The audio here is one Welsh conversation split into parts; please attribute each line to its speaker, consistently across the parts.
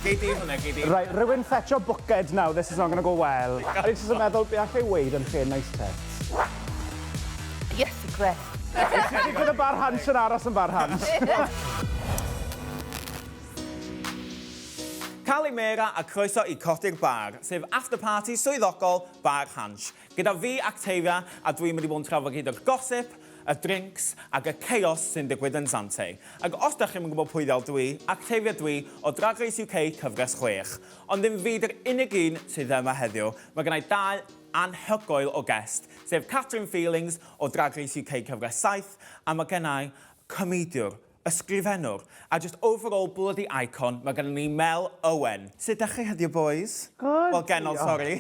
Speaker 1: Gei di hwnna, gei di.
Speaker 2: Right, rhywun fetcho bwced now, this is not gonna go well. A ni jyst yn meddwl, be allai weud yn lle nice tits?
Speaker 3: Iesu Grist.
Speaker 2: Sut bydd y bar Hans yn aros yn bar Hans?
Speaker 1: Kalimera a croeso i Codi'r Bar, sef after party swyddogol Bar Hansh. Gyda fi, Actavia, a dwi'n mynd i bod yn trafod gyd o'r gossip, y drinks, ac y chaos sy'n digwydd yn Zante. Ac os da chi'm yn gwybod pwy ddiawl dwi, Actavia dwi, o Drag Race UK cyfres 6. Ond ddim fi 'di'r unig un sydd yma heddiw, mae gennai dau anhygoel o guest, sef Catrin Feelings o Drag Race UK cyfres 7, a mae gennai comediwr, Ysgrifennwr, a just overall bloody icon, mae gynnon ni Mel Owen. Sut dach chi heddiw bois?
Speaker 2: Good.
Speaker 1: Wel genod sori.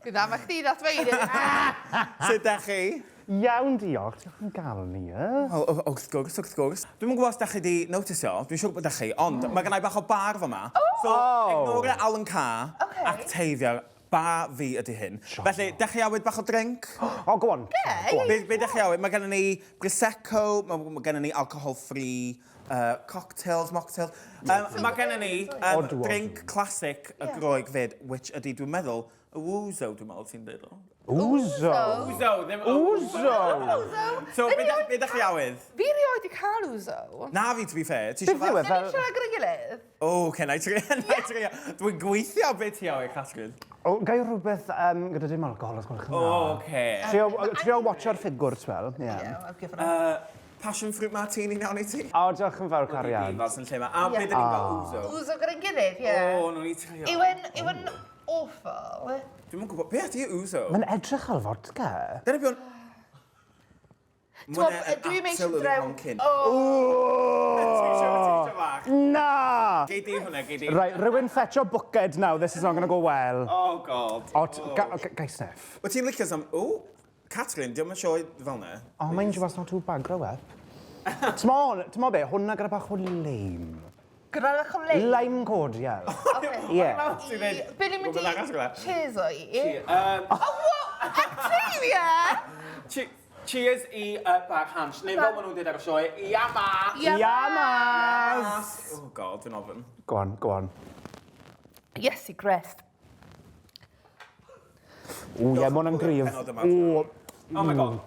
Speaker 3: Dwi'n dda ma chdi ddath dweud e.
Speaker 1: Sut dach chi?
Speaker 2: Iawn diolch, diolch am gael ni.
Speaker 1: Wel wrth gwrs, wrth gwrs. Dwi'm yn gwybod os dach chi 'di notisio, dwi'n siŵr bod dach chi, ond mae gynna i bach o bar fama. So ignore Alan Carr, Actavia, Bar fi ydy hyn. Felly, dach chi awydd bach o drink?
Speaker 2: O, go on. Go on.
Speaker 1: Be, be dach chi awydd? Mae gennym ni Prosecco, mae, mae gennym ni alcohol-free uh, cocktails, mocktails. Um, mae gennym ni um, drink classic y Groeg fyd, which ydy, dwi'n meddwl, y Ouzo, dwi'n meddwl ti'n dweud o.
Speaker 2: Ouzo?
Speaker 1: Ouzo, ddim
Speaker 2: Ouzo!
Speaker 3: Ouzo!
Speaker 1: So, be dach, be dach chi awydd?
Speaker 3: Fi rioed di cael ouzo.
Speaker 1: Na fi, to be fair. Ti eisiau
Speaker 2: Beth yw e
Speaker 1: bach?
Speaker 2: fel?
Speaker 3: Ni'n siarad gyda'n gilydd?
Speaker 1: O, oce, na i trio, na i trio. Dwi'n gweithio beth ti awydd, Catrin.
Speaker 2: O, gai rhywbeth um, gyda dim alcohol os gwelwch yn dda.
Speaker 1: O, oce.
Speaker 2: Trio, trio watcho'r ffigwr, ti'n fel. Yeah.
Speaker 3: Yeah, I've given up.
Speaker 1: Passion fruit martini nawn i ti?
Speaker 2: O, diolch yn fawr, cariad.
Speaker 1: Fel sy'n lle ma. A yeah. beth ydyn ni'n gael ouzo?
Speaker 3: Ouzo gyda'n gilydd, ie.
Speaker 1: O, nawn ni trio.
Speaker 3: Yw e'n, yw e'n awful?
Speaker 1: Dwi'm yn gwybod, be ydi ouzo?
Speaker 2: Mae'n edrych fel fodca.
Speaker 1: Dyna be o'n...
Speaker 3: T'mo' dwi'm eisiau drew...
Speaker 1: Honkin.
Speaker 2: O! Na!
Speaker 1: Gei di hwnna, gei di.
Speaker 2: Right, rhywun fetcho bwced now, this is not gonna go well.
Speaker 1: Oh god.
Speaker 2: O, ga, ga i sniff?
Speaker 1: Wyt ti'n licio sam... O, Catrin, diolch yn sioe fel 'na.
Speaker 2: Oh, mind you, that's not too bad, grow up. T'mo, t'mo be, hwnna gyda bach o lime.
Speaker 3: Gyda bach o lime?
Speaker 2: Lime cordial.
Speaker 3: Ie. Be ni'n mynd i cheers o i? Oh, what? Actavia!
Speaker 1: Cheers i Bar Hansh, neu fel maen nhw'n dweud ar y sioe, Yama!
Speaker 2: Yamas!
Speaker 1: Oh god, dwi'n ofn.
Speaker 2: Go on, go on.
Speaker 3: Iesu Grist.
Speaker 2: Ww, ie, ma' hwnna'n gryf.
Speaker 1: Ww. Oh my god.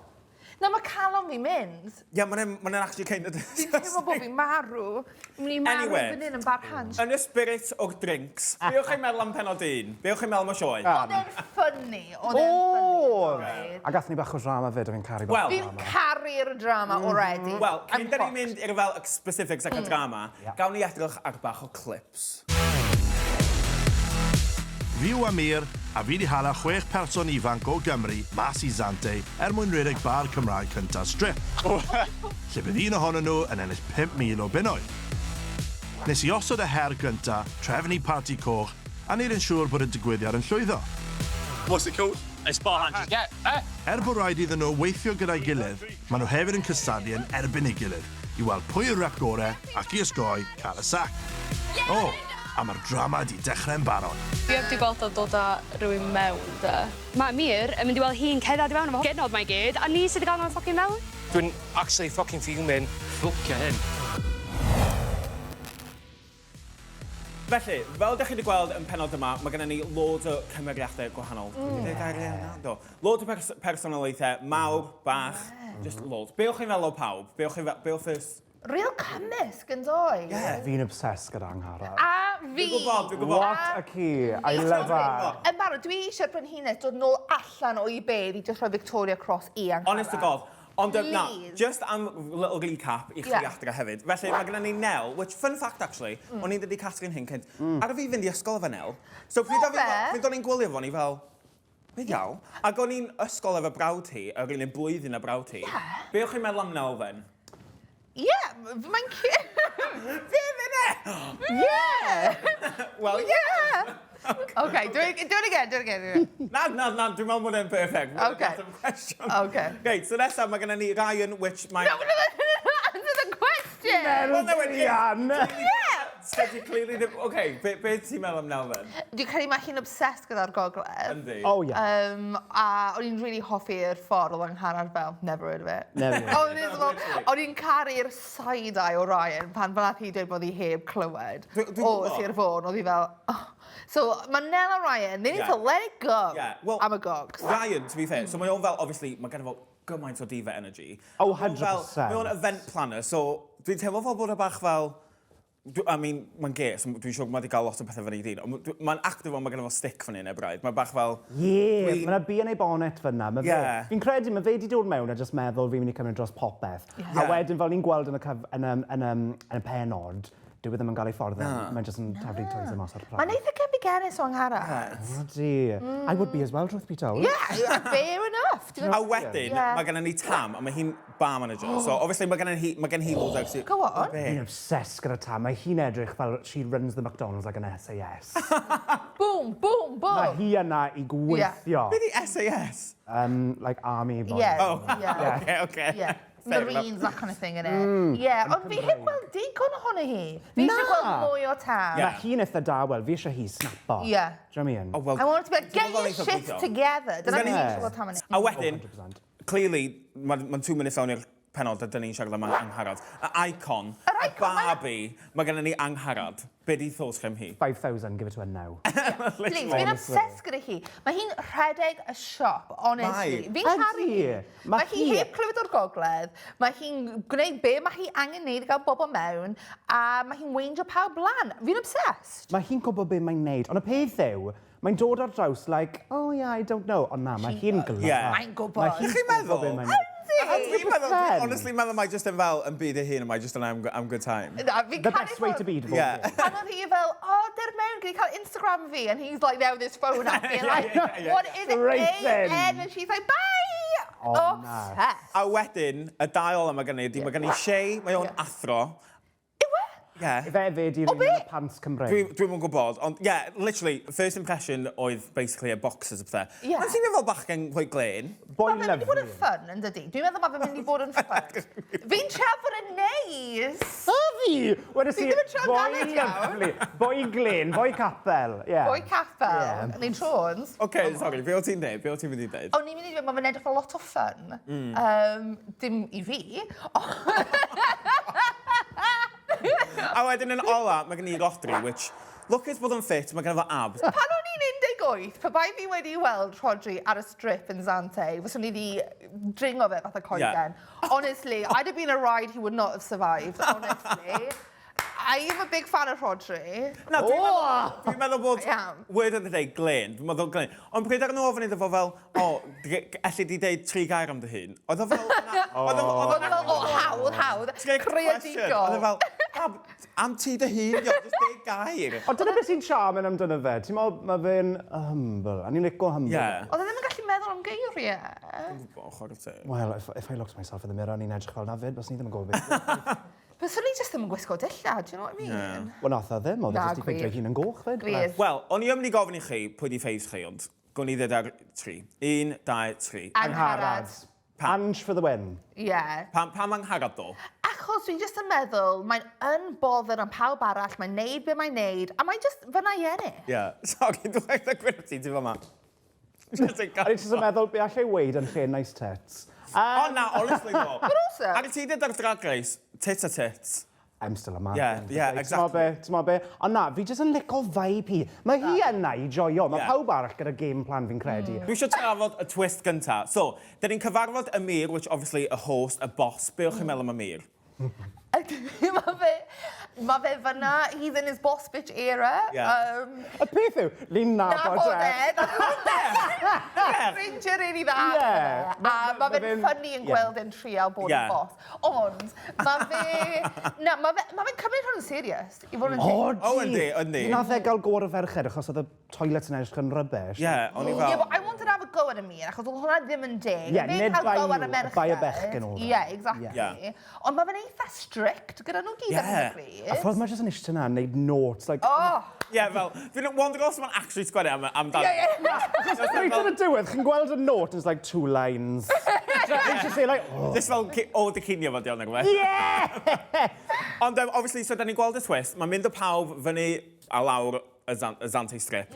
Speaker 3: Na, mae calon fi'n mynd.
Speaker 1: Ie, yeah, mae'n ma actually kind of
Speaker 3: Fi'n teimlo bod fi'n marw. Fi'n mynd i marw
Speaker 1: anyway,
Speaker 3: fan hyn yn barhant.
Speaker 1: Yn y spirit o'r drinks, be o'ch chi'n meddwl am penod un? Be o'ch chi'n meddwl am y sioe?
Speaker 3: Oedd e'n funny. Oedd e'n funny.
Speaker 2: A gath ni bach o drama fyd, a fi'n caru bach o
Speaker 3: drama. Fi'n caru'r drama already.
Speaker 1: Wel, cyn da ni'n mynd i'r fel specifics ac y drama, gawn ni edrych ar bach o clips.
Speaker 4: Fi yw Amir, a fi 'di hala chwech person ifanc o Gymru mas i Zante er mwyn rhedeg bar Cymraeg cynta Strip, lle bydd un ohonyn nhw yn ennill 5,000 o bunnoedd. Nes i osod y her gynta, trefnu parti coch, a neud yn siŵr bod y digwyddiad yn llwyddo.
Speaker 5: What's it called?
Speaker 6: It's bar hand. Yeah. Eh?
Speaker 4: Er bod rhaid iddyn nhw weithio gyda'i gilydd, maen nhw hefyd yn cystadlu yn erbyn ei gilydd i weld pwy yw'r rep gore ac i osgoi cael y sac. O, a mae'r drama 'di dechrau'n barod.
Speaker 7: Fi heb 'di gweld o dod â rhywun mewn de. Mae Amir yn mynd i weld hi'n cerdded i fewn efo genod 'ma i gyd, a ni sy 'di gael nhw'n ffycin mewn.
Speaker 6: Dwi'n actually fucking fuming. Ffwcio hyn.
Speaker 1: Felly, fel dych chi wedi gweld yn pennod yma, mae gennym ni loads o cymeriadau gwahanol. Dwi wedi dweud gair yna? Do. Loads o pers personoliaethau, mawr, bach, just loads. Be o'ch chi'n feddwl o pawb? Be o'ch chi'n fel... Be o'ch first...
Speaker 3: Real cymysg yn doi?
Speaker 1: Yeah.
Speaker 2: Fi'n obsessed gyda Angharad.
Speaker 3: A fi!
Speaker 1: Dwi'n gwybod, dwi'n gwybod.
Speaker 2: What a ci. I love her.
Speaker 3: Yn barod, dwi eisiau'r brenhines dod nôl allan o'i bedd i just rhoi Victoria Cross i Angharad.
Speaker 1: Honest to God. Ond yy na,
Speaker 3: Please.
Speaker 1: just am little recap i chi
Speaker 3: Ie.
Speaker 1: adre hefyd. Felly, mae gennym ni Nel, which, fun fact actually, o'n i'n dod i Catrin hyn cynt. Ar fi fynd i ysgol efo Nel. So pryd
Speaker 3: Do
Speaker 1: o'n
Speaker 3: fe?
Speaker 1: pryd o'n i'n gwylio fo, o'n i fel, be diawl? Ac o'n i'n ysgol efo brawd hi, yr un un blwyddyn â brawd hi.
Speaker 3: Ie.
Speaker 1: Be o'ch chi'n meddwl am Nel then?
Speaker 3: Ie, mae'n cute.
Speaker 1: Be fe ne?
Speaker 3: Ie!
Speaker 1: Wel,
Speaker 3: ie! Okay, do it, do it again, do it again. Do it again.
Speaker 1: Na, na, na, dwi'n meddwl bod e'n perfect.
Speaker 3: Okay.
Speaker 1: That's a question.
Speaker 3: Okay.
Speaker 1: Reit, so nesaf mae gennym ni Ryan, which mae...
Speaker 3: No, no, no, answer the question!
Speaker 1: Well, no, it is.
Speaker 2: Ian!
Speaker 3: Yeah!
Speaker 1: So ti clearly ddim... Oce, be, be ti'n meddwl am Nel then?
Speaker 3: Dwi'n credu mae hi'n obsessed gyda'r gogledd.
Speaker 1: Yndi.
Speaker 2: Oh, yeah.
Speaker 3: A o'n i'n really hoffi'r ffordd oedd Angharad fel, never heard of it.
Speaker 2: Never heard
Speaker 3: O'n i'n fel, o'n i'n caru'r side-eye o Ryan pan fel nath hi dweud bod hi heb clywed
Speaker 1: Dwi- dwi'n
Speaker 3: o
Speaker 1: gwbod.
Speaker 3: Sir Fôn, oedd hi fel, oh. So mae Nel a Ryan, they need
Speaker 1: Yeah.
Speaker 3: to let it go
Speaker 1: Yeah, well-
Speaker 3: am y gogs.
Speaker 1: Ryan, to be fair, so mae o'n fel, obviously, mae gen fo gymaint o diva energy.
Speaker 2: Oh,
Speaker 1: Mae o'n fel-
Speaker 2: 100%.
Speaker 1: Mae o'n event planner, so dwi'n teimlo fel bod o bach fel... I mean, mae'n gay, so dwi'n siŵr mae wedi cael lot o pethau fyny i ddyn. Ond mae'n actio fel mae gen fo stick fan hyn, e braidd. Mae'n bach fel...
Speaker 2: Ie,
Speaker 1: Dwi'n-
Speaker 2: mae yna bee yn ei bonnet fyna. Ma' fe-
Speaker 1: Ie.
Speaker 2: Fi'n credu mae fe wedi dod mewn a just meddwl fi'n mynd i cymryd dros popeth. A
Speaker 1: Yeah.
Speaker 2: wedyn fel ni'n gweld yn y, cyf, yn y, yn y, yn y penod, dyw e ddim yn gael ei ffordd e. Mae'n just yn taflu toys mas o'r pram.
Speaker 3: Mae'n eitha cenfigenus o Angharad.
Speaker 2: Ydy. I would be as well, truth be told.
Speaker 3: Yeah, fair enough. Ti'n
Speaker 1: A wedyn,
Speaker 3: Yeah.
Speaker 1: mae gennym ni Tam, a mae hi'n bar manager. So, obviously, mae gen hi, mae gen hi loads o...
Speaker 3: Go on.
Speaker 1: Be?
Speaker 2: Fi'n obsessed gyda Tam. Mae hi'n edrych fel she runs the McDonald's like an SAS.
Speaker 3: Boom, boom, boom.
Speaker 2: Mae hi yna i gweithio.
Speaker 1: Be di SAS?
Speaker 2: Like army body.
Speaker 3: Yeah.
Speaker 1: Oh,
Speaker 3: Yeah.
Speaker 1: okay, okay.
Speaker 3: Yeah.
Speaker 1: Fair enough.
Speaker 3: Marines, that kind of thing, innit? Yeah, ond fi heb gweld digon ohono hi. Fi eisiau
Speaker 2: Na.
Speaker 3: gweld mwy o Tam.
Speaker 1: Yeah.
Speaker 2: Mae hi'n eitha dawel. Fi eisiau hi snapo.
Speaker 3: Yeah.
Speaker 2: Do you know what I mean?
Speaker 1: Oh, well,
Speaker 3: I want her to be like,
Speaker 1: Ti'n
Speaker 3: get
Speaker 1: meddwl
Speaker 3: your
Speaker 1: eitha
Speaker 3: shit
Speaker 1: gweithio?
Speaker 3: together. Dyna
Speaker 1: Gen
Speaker 3: fi
Speaker 1: i-
Speaker 3: eisiau gweld Tam yn
Speaker 1: A wedyn,
Speaker 2: 100%.
Speaker 1: clearly, mae'n ma 2 minutes fewn i'r penod a dyn ni'n siarad am Angharad. Y icon,
Speaker 3: Yr
Speaker 1: y
Speaker 3: icon, mae-
Speaker 1: Barbie, mae gennym ni Angharad. Be di thoughts chi am hi?
Speaker 2: 5,000, give it to her now.
Speaker 3: Please, fi'n obsessed gyda hi. Mae hi'n rhedeg y siop, honestly.
Speaker 1: Mae.
Speaker 3: Fi'n caru hi.
Speaker 2: Ydi. Mae
Speaker 3: Mae hi
Speaker 2: hi-
Speaker 3: heb clywed o'r gogledd. Mae hi'n gwneud be mae hi angen neud i gael bobl mewn. A mae hi'n weindio pawb lan. Fi'n obsessed.
Speaker 2: Mae hi'n gwybod beth mae'n neud, ond y peth yw, mae'n dod ar draws like, oh yeah, I don't know. Ond na, mae hi'n glyfar.
Speaker 1: Yeah.
Speaker 3: Mae'n gwybod.
Speaker 2: Mae hi'n
Speaker 1: Chi'n meddwl?
Speaker 2: gwybod be mae'n neud.
Speaker 1: A Dwi'n meddwl,
Speaker 2: 100%.
Speaker 1: honestly meddwl mae just yn fel yn byd ei hun, a mae just yn am good time.
Speaker 3: Na, fi'n
Speaker 2: The
Speaker 3: caru
Speaker 2: best way to be, to
Speaker 1: Yeah.
Speaker 3: Pan oedd hi fel, oh, der mewn, gyd i cael Instagram fi. And he's like there with his phone up, being like, what is it,
Speaker 2: Straight in.
Speaker 3: A-N? And she's like, bye!
Speaker 2: Oh, na.
Speaker 3: Obsessed.
Speaker 1: A wedyn, y dau ola mae gen i, mae gen i Shay, mae o'n
Speaker 3: Yeah.
Speaker 1: athro.
Speaker 3: Yw e?
Speaker 1: Yeah.
Speaker 2: Fe fe di rhywun
Speaker 3: be?
Speaker 2: yn y pants Cymreig.
Speaker 1: Dwi'n yn gwybod, ond yeah, literally, first impression oedd basically y boxers a pethau.
Speaker 3: Yeah.
Speaker 1: Mae'n swnio fel bachgen quite glên.
Speaker 2: Boy
Speaker 3: Mae fe'n mynd i bod yn
Speaker 2: lovely.
Speaker 3: fun, yn dydi? Dwi'n meddwl mae fe'n mynd i bod yn fun. Fi'n treial bod yn neis.
Speaker 2: O fi! Wedes
Speaker 3: Fi
Speaker 2: i,
Speaker 3: ddim yn trio
Speaker 2: boy
Speaker 3: galed iawn.
Speaker 2: lovely, boy glên, boy capel. Yeah.
Speaker 3: Boi capel,
Speaker 2: Yeah.
Speaker 3: neu trôns.
Speaker 1: OK, sorry, be o ti'n deud? Be o ti'n mynd i deud?
Speaker 3: O'n i'n mynd i dweud, mae fe'n edrych fel lot o fun. Dim i fi.
Speaker 1: A wedyn yn ola, mae gen i Rodri, which, lwcus bod yn ffit, mae gen i fo abs.
Speaker 3: Pan o'n i'n 18, pe bai fi wedi weld Rodri ar y strip yn Zante, fyswn i wedi dringo fe fatha coeden. Honestly, I'd have been a ride he would not have survived, honestly. I am a big fan of Rodri.
Speaker 1: Na, dwi'n meddwl, dwi'n meddwl bod
Speaker 3: I am.
Speaker 1: word of the day, glên. Dwi'n meddwl glên. Ond pryd ar nhw ofyn iddo fo fel, o, elli di deud tri gair am dy hun? Oedd o fel... Oedd o
Speaker 3: Oedd o fel, o, hawdd, hawdd,
Speaker 1: Trick question. Oedd o
Speaker 3: creadigol.
Speaker 1: fel, am, am ti dy hun, yo, just deud gair.
Speaker 2: Ond dyna beth sy'n charming amdano fe. Ti'n meddwl, mae fe'n humble. A ni'n licio humble.
Speaker 1: Yeah.
Speaker 3: Oedd e ddim yn gallu meddwl am geiriau.
Speaker 1: Gwybod, chwarae teg.
Speaker 2: Well, if I looked myself in the mirror, o'n i'n edrych fel na fyd, bys ni ddim yn gwybod beth.
Speaker 3: Byswn i just ddim yn gwisgo dillad, do you know what I mean?
Speaker 1: Yeah.
Speaker 2: Wel, nath o ddim, oedd e
Speaker 3: Na,
Speaker 2: jyst i peintio
Speaker 3: gwir.
Speaker 2: hun yn goch fyd.
Speaker 3: Gwir.
Speaker 1: Wel, o'n i yn mynd i gofyn i chi pwy di faves chi, ond gwn i ddweud ar tri. Un, dau, tri.
Speaker 3: Angharad.
Speaker 2: Ange for the win.
Speaker 3: Yeah.
Speaker 1: Pam Angharad ddo?
Speaker 3: Achos dwi'n just yn meddwl, mae'n unbothered am pawb arall, mae'n neud be mae'n neud, a mae'n just fyna i ennill.
Speaker 1: Yeah. Sorry, dwi'n eitha gwir ti, ti'n fel ma. Just yn
Speaker 2: A ni'n jyst yn meddwl, be allai weud yn lle nice tits?
Speaker 1: O na, honestly though.
Speaker 3: But also-
Speaker 1: Ac ti dweud ar Drag Race, tits a tits.
Speaker 2: I'm still a man.
Speaker 1: Yeah,
Speaker 2: Ti'n be, ti'n be? Ond na, fi jyst yn licio vibe hi. Mae hi yna i joio. Mae pawb arall gyda game plan fi'n credu.
Speaker 1: Dwi eisiau trafod y twist gynta. So, dyn ni'n cyfarfod Amir, which obviously a host, a boss. Be o'ch chi'n meddwl am Amir?
Speaker 3: Mae fe fyna, he's in his boss bitch era.
Speaker 1: Yeah.
Speaker 2: Y peth yw, ni'n nabod
Speaker 3: Nabod
Speaker 2: e.
Speaker 3: e. Ffrindiau really dda.
Speaker 2: Yeah.
Speaker 3: A mae fe'n funny yn gweld e'n trial bod yn boss. Ond, mae fe... Na, mae fe'n cymryd hwn yn serious. I fod yn
Speaker 2: O,
Speaker 1: O, yndi, yndi.
Speaker 2: Nath e gael go ar y ferched achos oedd y toilet yn edrych yn rubbish.
Speaker 1: Yeah, o'n i fel...
Speaker 3: Yeah, but I wanted to have a go at Amir, achos oedd hwnna ddim yn deg.
Speaker 2: Yeah,
Speaker 3: Fe'n
Speaker 2: nid
Speaker 3: cael
Speaker 2: bai
Speaker 3: go ar y
Speaker 2: nhw,
Speaker 3: merched.
Speaker 2: bai y bechgyn oedd e.
Speaker 3: Yeah, exactly.
Speaker 1: Yeah.
Speaker 3: Ond mae fe'n eitha strict gyda nhw gyd ar hyn o
Speaker 1: Yeah.
Speaker 3: bryd.
Speaker 2: A ffordd mae jyst yn eistedd yna yn neud notes, like,
Speaker 3: Oh.
Speaker 1: Ie, fel, fi'n wondro os mae'n actually sgwennu am, amdano.
Speaker 3: Ie, ie.
Speaker 2: Achos reit yn y diwedd, chi'n gweld y note, and it's like two lines. It's just say like, oh.
Speaker 1: Just fel, o, dy cinio fo, diolch, nag yw e?
Speaker 2: Yeah!
Speaker 1: Ond, obviously, so da ni'n gweld y twist, mae'n mynd o pawb fyny a lawr y, Zan y Zante Strip.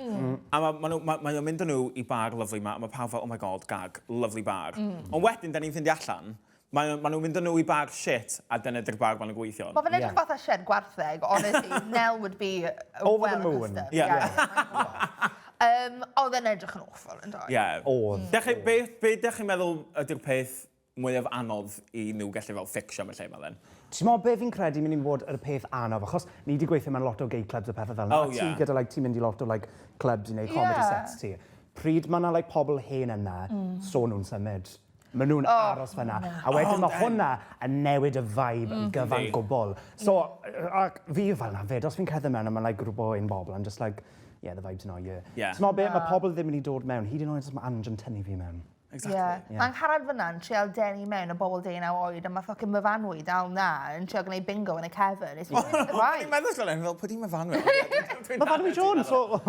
Speaker 1: A mae ma nhw, ma, mae o'n mynd â nhw i bar lyfli ma, a mae pawb fel, oh my god, gag, lovely bar. Ond wedyn, da ni'n ffeindio allan, mae ma nhw'n mynd â nhw i bar shit, a dyna dy'r bar maen nhw'n gweithio yn.
Speaker 3: Mae fe'n edrych fatha shed gwartheg, honestly, Nell would be
Speaker 2: Over
Speaker 3: well
Speaker 2: the moon.
Speaker 3: accustomed.
Speaker 1: Yeah.
Speaker 3: Oedd e'n edrych yn awful, yn doedd?
Speaker 1: Yeah.
Speaker 2: Oedd.
Speaker 1: Dech chi, be, be dech chi'n meddwl ydy'r peth mwyaf anodd i nhw gallu fel fixio am y lle yma then?
Speaker 2: Ti'n meddwl be fi'n credu mynd i fod yr peth anodd, achos ni wedi gweithio mewn lot o gay clubs a pethau fel 'na,
Speaker 1: Oh,
Speaker 2: a ti
Speaker 1: yeah.
Speaker 2: gyda, like, ti'n mynd i lot o like, clubs i wneud comedy sets ti. Pryd mae 'na like, pobl hen yna, so nhw'n symud. Maen nhw'n aros fyna. A wedyn mae hwnna yn newid y vibe yn gyfan gwbl. So, ac fi fel 'na 'fyd, os fi'n cerdded mewn a mae like, grŵp o hen bobl, I'm just like, yeah, the vibe's not here. Ti'n meddwl be, mae pobl ddim yn mynd i dod mewn, hyd yn oed os mae Ange yn tynnu fi mewn.
Speaker 1: Exactly.
Speaker 3: Yeah. Yeah. Mae Angharad fyna yn trial denu mewn y bobl 19 oed a mae fucking Myfanwy dal na yn trial gwneud bingo yn y cefn. It's really
Speaker 1: O'n i'n
Speaker 3: right.
Speaker 1: meddwl fel hyn, fel, pwy di Myfanwy?
Speaker 2: Myfanwy Jones! So...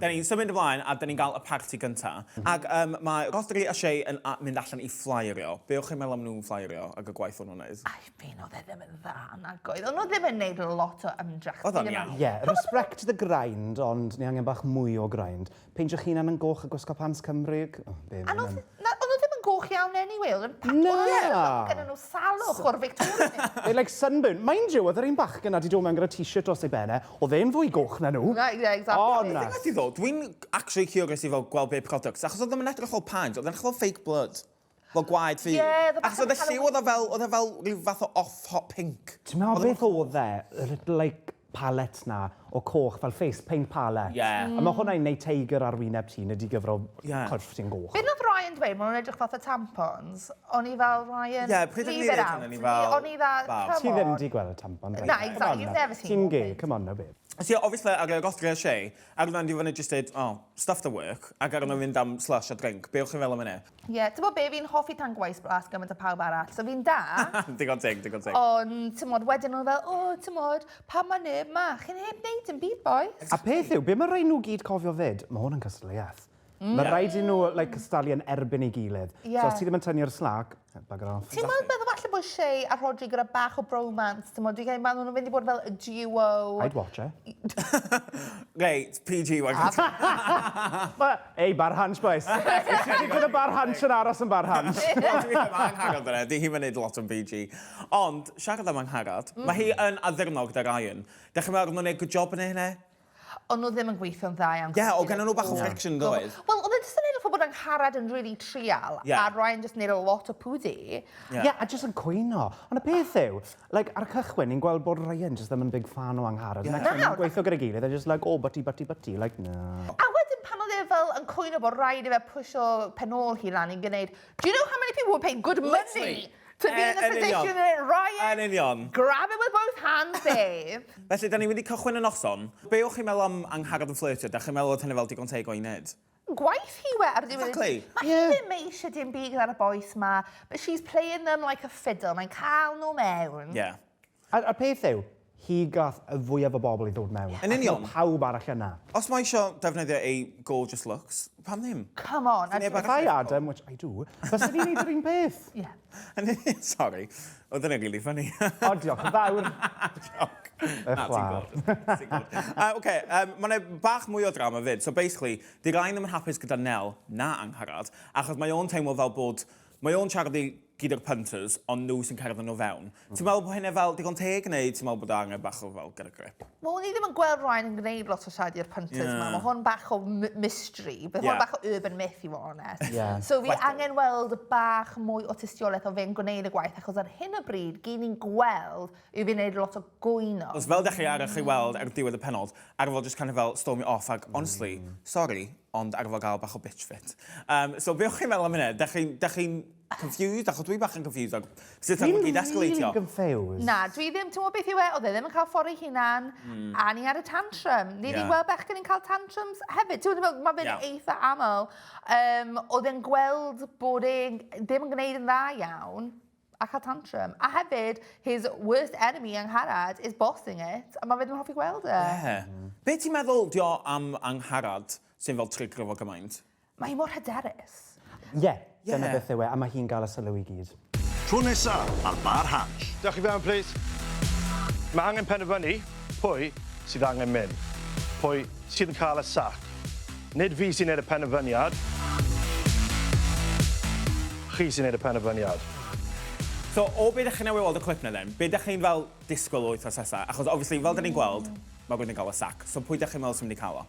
Speaker 1: Da ni'n symud ymlaen a da ni'n gael y parti gynta. Ac mae Rhodri a Shay yn mynd allan i fflyerio. Be o'ch chi'n meddwl am nhw'n fflyerio ac y gwaith o'n nhw'n neud?
Speaker 3: I mean, oedd e ddim yn dda, nag oedd. O'n nhw ddim yn neud lot o ymdrech.
Speaker 1: Oedd o'n iawn.
Speaker 2: Yeah, respect the grind, ond ni angen bach mwy o grind. Peintio'ch hunan yn goch a gwisgo pants Cymreig. Oh, be
Speaker 3: A
Speaker 2: ma'
Speaker 3: nhw,
Speaker 2: hwnna'n-
Speaker 3: na, o'n nhw ddim yn goch iawn anyway. Oedd yn pa-
Speaker 2: Na.
Speaker 3: oedd yn gyda nhw salwch o'r Victorian.
Speaker 2: They like sunburn. Mind you, oedd yr un bachgen na 'di dod mewn gyda t-shirt dros ei ben e, oedd e'n fwy goch na nhw.
Speaker 3: Right, yeah, exactly.
Speaker 2: O, na.
Speaker 1: Thing ydi ddo, dwi'n actually curious i fel gweld be products, achos oedd ddim yn edrych fel paent, oedd yn edrych fel fake blood. Fel gwaed fi.
Speaker 3: Ie, oedd o bach
Speaker 1: Achos oedd y
Speaker 3: yn
Speaker 1: lliw oedd o fel, oedd e fel rhyw fath o off hot pink.
Speaker 2: Ti'n meddwl beth oedd e? Y little like palette na o coch, fel face paint palette.
Speaker 1: Yeah.
Speaker 2: A mae hwnna'n neud teigr ar wyneb ti, nid i gyfro
Speaker 1: Yeah.
Speaker 2: corff ti'n goch.
Speaker 3: Be nath Ryan dweud, maen nhw'n edrych fatha tampons. O'n i fel, Ryan,
Speaker 1: Ie, pryd o'n
Speaker 3: leave
Speaker 1: i
Speaker 3: it
Speaker 1: ddeud
Speaker 3: out.
Speaker 1: hynny, o'n i fel,
Speaker 3: O'n i fel,
Speaker 1: Bab.
Speaker 3: come
Speaker 2: Ti ddim
Speaker 3: on.
Speaker 2: di gweld y tampon.
Speaker 3: Na, exactly, you've never seen
Speaker 2: Ti'n
Speaker 3: one,
Speaker 2: gay,
Speaker 3: babe.
Speaker 2: come on now, babe.
Speaker 1: So yeah, obviously, ar y Rhodri a Shay, ar yna'n di fyny just dweud, oh, stuff the work, ac ar yna'n fynd am slush a drink. Be o'ch chi'n fel am hynny?
Speaker 3: Ie, yeah, ti'n bod be, fi'n hoffi tanc waist blast gymaint o pawb arall, so fi'n da.
Speaker 1: Digon teg, digon teg.
Speaker 3: Ond, ti'n modd, wedyn nhw'n fel, o, ti'n modd, pam mae neb ma? Chi'n heb wneud yn byd, boys.
Speaker 2: A peth yw, be mae rhaid nhw gyd cofio fyd, mae hwn yn cystadleuaeth. Mae rhaid i nhw like, cystadlu yn erbyn ei gilydd.
Speaker 3: Ie.
Speaker 2: So os ti ddim yn tynnu'r slack, bugger off.
Speaker 3: Ti'n meddwl meddwl falle bod Shay a Rhodri gyda bach o bromance, ti'n modd, dwi'n credu maen nhw'n mynd i bod fel y duo.
Speaker 2: I'd watch it.
Speaker 1: Reit, PG wan.
Speaker 2: Ei, bar Hansh, boys. Ti'n digwydd y bar Hansh yn aros yn bar Hansh.
Speaker 1: Wel, dwi'n meddwl Angharad yna, di hi'n mynd lot o'n PG. Ond, siarad am Angharad, mae hi yn addurno gyda Ryan. Dych chi'n meddwl nhw'n gwneud good job yn hynny?
Speaker 3: Ond nhw ddim yn gweithio'n dda iawn.
Speaker 1: Ie, o gynnon nhw bach o friction doedd?
Speaker 3: Wel, oedd e jyst yn edrych fel bod Angharad yn really trial,
Speaker 1: Ie.
Speaker 3: a Ryan just neud a lot o pwdi.
Speaker 1: Ie.
Speaker 2: Yeah, a jyst yn cwyno. Ond y peth yw, like, ar y cychwyn, ni'n gweld bod Ryan just ddim yn big fan o Angharad. Yeah. Next time
Speaker 3: Na.
Speaker 2: nhw'n gweithio gyda'i gilydd, they're just like, oh, butty, butty, butty. Like, no.
Speaker 3: A wedyn pan oedd e fel yn cwyno bod rhaid i fe pwysio penôl hi lan i gwneud, do you know how many people would pay good money
Speaker 1: Literally.
Speaker 3: to be in the
Speaker 1: Yn union.
Speaker 3: position that Ryan?
Speaker 1: Yn union.
Speaker 3: Grab it with both hands, babe.
Speaker 1: Felly, da ni'n mynd i cychwyn y noson. Be o'ch chi'n meddwl am Angharad yn fflirtio? Da chi'n meddwl oedd hynny fel digon teg o'i wneud?
Speaker 3: Gwaith hi we ar diwedd.
Speaker 1: Exactly.
Speaker 3: Mae hi ddim eisiau dim byd gyda'r boys ma, but she's playing them like a fiddle. Mae'n cael nhw mewn.
Speaker 1: Yeah.
Speaker 2: A'r peth yw, hi gath y fwyaf o bobl i ddod mewn.
Speaker 1: Yn union.
Speaker 2: Ac oedd pawb arall yna.
Speaker 1: Os mae eisiau defnyddio ei gorgeous looks, pam ddim?
Speaker 3: Come on.
Speaker 1: Neb
Speaker 2: If I had them, which I do, byswn i'n neud yr un peth.
Speaker 3: Yeah.
Speaker 1: Yn union, sorry. Oedd hynny'n really funny.
Speaker 2: O, diolch yn fawr.
Speaker 1: Joc.
Speaker 2: Y
Speaker 1: Na, ti'n
Speaker 2: chwar.
Speaker 1: good. Ti'n good. Oce, mae yna bach mwy o drama fyd. So basically, di Ryan ddim yn hapus gyda Nel na Angharad, achos mae o'n teimlo fel bod... Mae o'n siarad i gyd o'r punters, ond nhw sy'n cerdded nhw fewn. Ti'n meddwl bod hynny fel digon teg, neu ti'n meddwl bod angen bach o fel get a grip?
Speaker 3: Wel, ni ddim yn gweld Ryan yn gwneud lot o siarad i'r punters yma. Mae hwn bach o mystery. Bydd hwn bach o urban myth i fod honest. So fi
Speaker 1: Chwedl.
Speaker 3: angen weld bach mwy o tystiolaeth o fe'n gwneud y gwaith, achos ar hyn o bryd, gyd ni'n gweld yw fi'n gwneud lot o gwyno.
Speaker 1: Os fel dechrau ar chi weld ar diwedd y penod, ar fel just kind of fel stormio off ac honestly, sorry, ond ar fel gael bach o bitch fit. So be o'ch chi'n meddwl am hynny? Dach chi'n confused? Achos dwi bach yn confused. Ac sut
Speaker 2: Fi'n
Speaker 1: am gyd escalatio?
Speaker 2: really confused.
Speaker 3: Na, dwi ddim, ti'n gwybod beth yw e? Oedd e ddim yn cael ffordd ei hunan, a ni ar y tantrum. Ni wedi gweld bechgyn yn cael tantrums hefyd. Ti'n gwybod, mae fe'n eitha aml. Oedd e'n gweld bod e ddim yn gwneud yn dda iawn. A cael tantrum. A hefyd, his worst enemy Angharad is bossing it, a mae fe ddim yn hoffi gweld e.
Speaker 1: Ie. Be ti'n meddwl 'di o am Angharad sy'n fel trigro fo gymaint?
Speaker 3: Mae hi mor hyderus.
Speaker 2: Ie, dyna beth yw e, a mae hi'n gael y sylw i gyd.
Speaker 4: Tro nesa ar Bar Hansh.
Speaker 5: Dewch i fewn, plîs. Mae angen penderfynu pwy sydd angen mynd. Pwy sydd yn cael y sac. Nid fi sy'n neud y penderfyniad. Chi sy'n neud y penderfyniad.
Speaker 1: So, o be dach chi newydd weld y clip 'na then, be dach chi'n fel disgwyl o wythnos nesa? Achos obviously, fel 'dan ni'n gweld, mae rhywun yn gael y sac. So pwy dach chi'n meddwl sy'n mynd i cael o?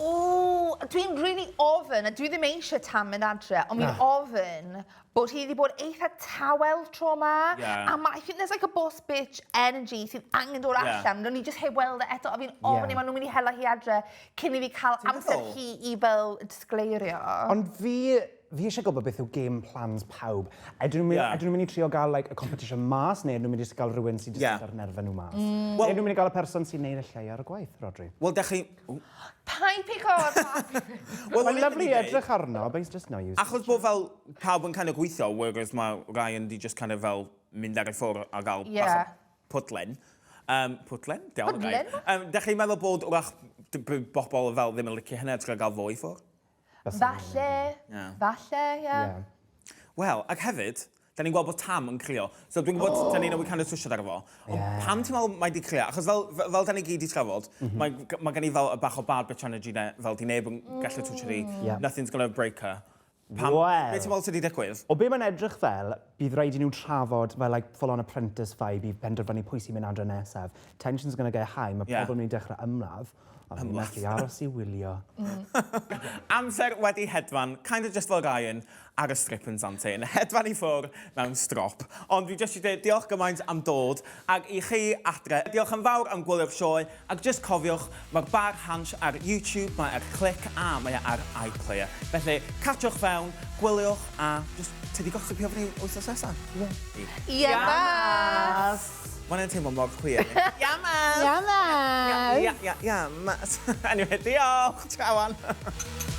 Speaker 3: Ww, dwi'n rili ofn, a dwi ddim eisiau Tam mynd adre, ond fi'n ofn bod hi wedi bod eitha tawel tro 'ma.
Speaker 1: Yeah.
Speaker 3: A ma, I think there's like a boss bitch energy sydd angen dod allan. Ro'n ni jyst heb weld e eto, a fi'n ofni yeah. maen nhw'n mynd i hela hi adre cyn i fi cael amser
Speaker 1: meddwl?
Speaker 3: hi i fel disgleirio.
Speaker 2: Ond fi, fi eisiau gwybod beth yw game plans pawb. Ydyn nhw'n mynd, ydyn nhw'n mynd i trio gael like, y competition mas, neu ydyn nhw'n mynd i just gael rhywun sy'n just ar nerfau nhw mas? Neu ydyn nhw'n mynd i gael y person sy'n neud y llai ar y gwaith, Rodri?
Speaker 1: Wel, dach chi... Ww.
Speaker 3: Paid pigo ar
Speaker 1: Wel,
Speaker 2: Mae'n lyfli i edrych arno, but he's just no use.
Speaker 1: Achos bod fel pawb yn kind of gweithio, whereas mae Ryan di just kind of fel mynd ar ei ffwrdd a gael bach o pwdlen. Pwdlen? Diawl y gair.
Speaker 3: Pwdlen?
Speaker 1: Dach chi'n meddwl bod wrach bobl fel ddim yn licio hynny a trio gael fo i ffwrdd?
Speaker 3: Falle, falle, ie.
Speaker 2: Yeah.
Speaker 1: Wel, ac hefyd, da ni'n gweld bod Tam yn crio. So dwi'n gwybod, da ni'n newydd kind of twsiad ar fo. Ond pam ti'n meddwl mae di crio? Achos fel, fel da ni gyd i trafod, mae, mae gen i fel y bach o bad bitch energy ne, fel di neb yn gallu twtsio di. Nothing's gonna break her. Pam,
Speaker 2: Wel.
Speaker 1: Be ti'n meddwl sydd wedi digwydd?
Speaker 2: O be mae'n edrych fel, bydd rhaid i nhw trafod fel like, full on apprentice vibe i penderfynu pwy sy'n mynd adre nesaf. Tension's gonna get high, mae
Speaker 1: Ie.
Speaker 2: pobl yn mynd i dechrau ymladd. A fi'n methu aros i wylio.
Speaker 1: Amser wedi hedfan, kind of just fel Ryan, ar y strip yn Zante, yn hedfan i ffwr mewn strop. Ond dwi jyst eisiau dweud diolch gymaint am dod, ac i chi adre, diolch yn fawr am gwylio'r sioe, ac jyst cofiwch, mae'r Bar Hansh ar YouTube, mae ar Clic a mae e ar iPlayer. Felly, catchwch fewn, gwyliwch, a jyst tydi gossipio fyny wythnos nesa. Ie.
Speaker 3: Ie, mas!
Speaker 1: Mae hwnna'n teimlo mor queer. Iamas!
Speaker 3: Iamas!
Speaker 1: Ia, ia, iamas. Anyway, diolch! Ciao, Ann.